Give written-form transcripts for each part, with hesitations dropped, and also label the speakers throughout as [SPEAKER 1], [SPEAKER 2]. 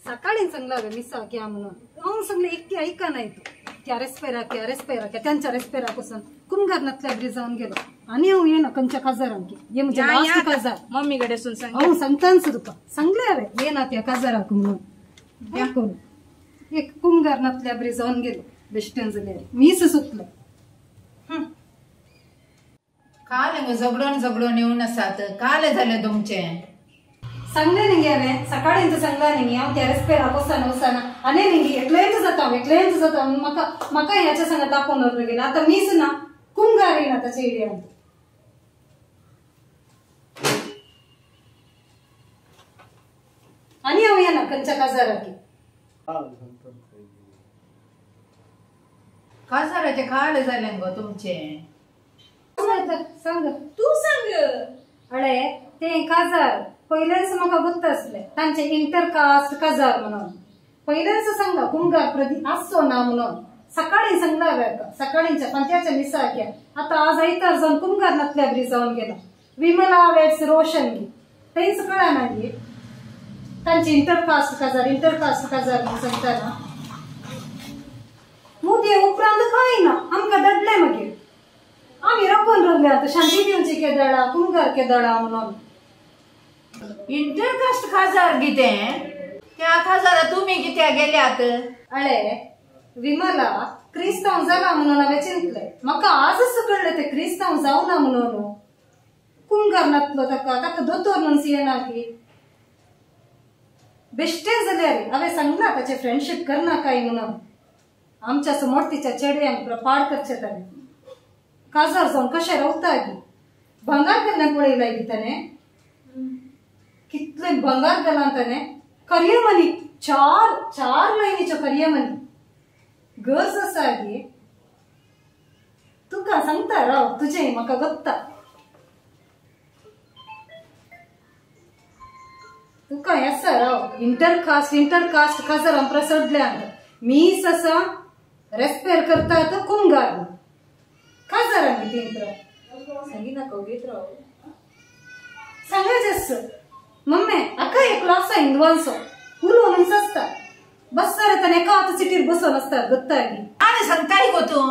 [SPEAKER 1] सकाळी सांगला मिसा घ्या म्हणून हांव सांगलें एकटी ऐका नाही तू त्या रेस्पेरा त्या रेस्पेरा त्यांच्या रेस्पेरा पासून कुमगार नतल्या बरी जावन गेलो आनी हांव येना खंयच्या काजारांक ये म्हणजे लास्ट काजार
[SPEAKER 2] मम्मी कडे सून सांग
[SPEAKER 1] हांव सांगताच तुका सांगले हांवें येना त्या काजाराक म्हणून करून एक कुमगार नतल्या बरी जावन गेलो बेश्टेन जाल्यार मीस सुकलो.
[SPEAKER 3] काल झगडून झगडून येऊन आसात काल झालं तुमचे
[SPEAKER 1] सांगले न्ही हांवें सकाळीं सांगला न्ही हांव त्या रेस्पेराक वचना वचना आनी न्ही एकलेंच जाता एकलेंच जाता म्हाका म्हाका ह्याच्या संग तापोवन व्हरून गेलें. आतां मीस ना कुमगार येना ताच्या एरियांत. आनी हांव येना खंयच्या काजाराक.
[SPEAKER 3] काजाराचे काल जालें गो तुमचे.
[SPEAKER 1] सांग
[SPEAKER 2] तू सांग.
[SPEAKER 1] अळे ते काजार पहिल्यांच म्हाका गोत्त आसलें तांचे इंटरकास्ट काजार म्हणून पहिल्यांच सांगला कुमगार प्रदीप आसचो ना म्हणून सकाळी सांगला हांवें सकाळींच्या पंत्याच्या मिसाक या. आतां आज आयतार जावन कुमगार नातल्या बरी जावन गेला विमला वेड्स रोशन गी तेंच कळना गी तांचे इंटरकास्ट काजार इंटरकास्ट काजार म्हणून सांगतना मुदये उपरांत कांय ना आमकां दडलें मागीर आमी रकोन रवले आतां शांती दिवची केदळा कुमगार केदळा म्हणून.
[SPEAKER 3] इंटरकास्ट खाजार कितें त्या खाजारा तुमी कित्याक गेल्यात?
[SPEAKER 1] अळे विमला क्रिस्तांव जाला म्हणून हांवें चिंतलें म्हाका आजच कळ्ळें तें क्रिस्तांव जावना म्हणून कुमगार नातलो ताका ताका दोतोर म्हणून येना की बेश्टें जाल्यार हांवें सांगलां ताचें फ्रेंडशीप करनाकाय म्हणून आमच्या समोर तिच्या चेडव्यांक पाड करचें ताणें काजार जावन कशें रावता गी भांगार केन्ना पळयलां गी ताणें कितलें भंगार केलां ताणें. करियमनी चार चार लायनीच्यो करियमनी गरज आसा गी तुका सांगता राव तुजें म्हाका गोत्ता तुका हें आसा राव इंटरकास्ट इंटरकास्ट काजार आमकां सडल्यान मीस आसा रेस्पेर करता तो कुमगार काजारांनी ती
[SPEAKER 2] सांगिनाका उगीत राव
[SPEAKER 1] सांगायचें मम्मी आका एकलो आसा हिंदवांचो उलोवन आसता बसता रे एका आतां सिटीर बसोन आसता गोत्ता गी.
[SPEAKER 3] आनी सांगताय गो तूं.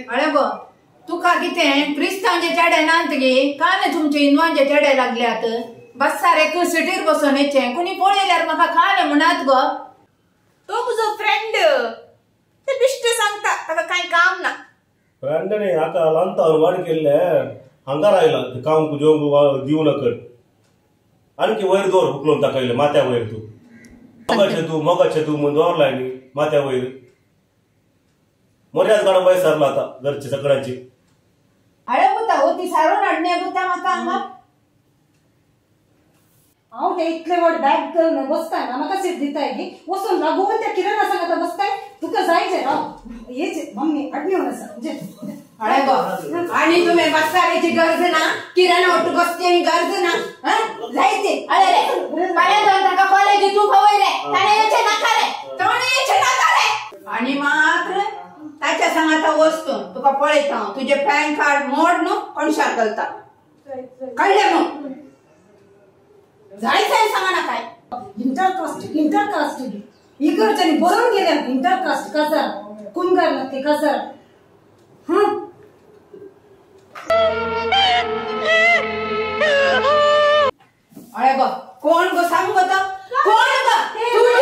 [SPEAKER 3] अळे गो तुका कितें क्रिस्तांवचे चेडे नात गे काल तुमचे हिंदवांचे चेडे लागल्यात बसता रे सिटीर बसोन येचें कोणी पळयल्यार म्हाका काल म्हणत गो.
[SPEAKER 2] तो तुजो फ्रेंड ते बिश्टे सांगता ताका कांय काम ना.
[SPEAKER 4] फ्रेंड न्ही आतां ल्हानता वाड केल्ले हांगा रायला काम जेवंक दिवं नाकट आणखी वयर दवर उखलून ताकयले माथ्या वयर तूं मोगाचे तूं मोगाचे तूं म्हणून दवरलाय न्ही माथ्या वयर मर्याद काडून वयर सरला आतां घरची सगळ्यांची.
[SPEAKER 3] अळे पुता हो ती सारून हाडणे पुता म्हाका हांगा.
[SPEAKER 1] हांव ते इतले व्हड बॅग घेवन बसताय ना म्हाका सीट दिताय गी वचून लागून त्या किराणा सांगता बसताय तुका जाय जे राव ये मम्मी अडणी आसा जे.
[SPEAKER 3] अळे गो आनी तुमी बसताराची गरज ना किराणा ओटू बसची गरज ना जायते. अळे रे फाल्यां जावन ताका कॉलेजी तूं खवय रे ताणें येचें नाका रे ताणें येचें नाका रे. आनी मात्र ताच्या सांगाता वस्तू तुका पळयता हांव तुजें पॅन कार्ड मोड न्हू कोणशाक घालता कळ्ळें न्हू जाय जाय सांगा ना काय.
[SPEAKER 1] इंटरकास्ट इंटरकास्ट इगर्जांनी बरोवन गेल्या इंटरकास्ट काजार कुमगार नक्की काजार. हां
[SPEAKER 3] अळे गो कोण गो सांग गो तो कोण गो तूं